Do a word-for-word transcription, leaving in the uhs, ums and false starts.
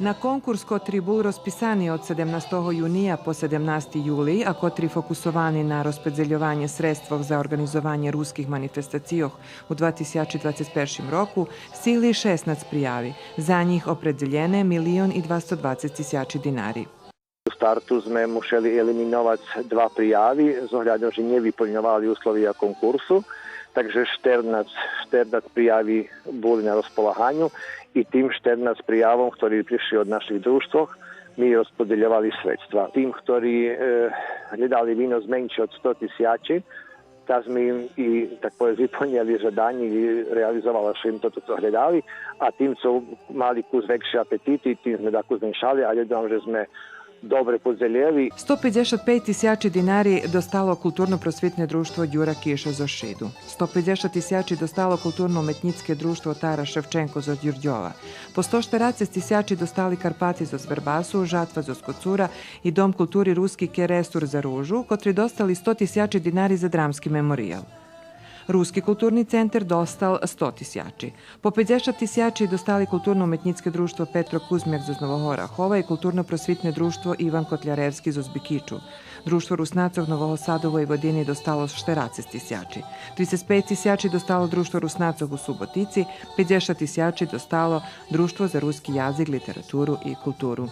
На конкурс котри бул розписани од седемнастого юния по седемнасти юлий, а котри фокусовани на розпредзельованє средствох за орґанизованє руских манифестацийох у два тисячи двацец першим року, сцигли шеснац прияви. За нїх опредзелєне милион и двасто двацец тисячи динари. У старту зме мушели елиминовац два прияви з оглядом же нє випольньовали условия конкурсу, так же штернац, штернац прияви були на розполаганю и тим штернац приявом, хтори пришли од наших дружтвох, ми розподзельовали средства. Тим хтори, е, глєдали винос менши од сто тисячи, та зме им и, так повесц, випольнєли жаданє и реализовали ше им тото цо глєдали, а тим цо мали кус векши апетити, тим зме дакус зменшали, але думам же зме добре подзелєли. Сто пейдзешат пейц тисячи динари достало Културно-просвитне дружтво Дюра Киш зоз Шиду. Сто пейдзешат тисячи достало Културно-уметнїцке дружтво Тарас Шевченко зоз Дюрдьова. По сто штерацец тисячи достали Карпати зоз Вербасу, Жатва зоз Коцура и Дом култури Руски Керестур за Ружу, котри достали сто тисячи динари за Драмски мемориял. Руски културни центер достал сто тисячи. По пейдзешат тисячи достали Културно-уметнїцке дружтво Петро Кузмяк зоз Нового Орахова и Културно-просвитне дружтво Иван Котляревски зоз Бикичу. Дружтво Руснацох Нового Саду Войводини достало штерацец тисячи. Трицец пейц тисячи достало Дружтво Руснацох у Суботици, пейдзешат тисячи достало Дружтво за руски язик, литературу и културу.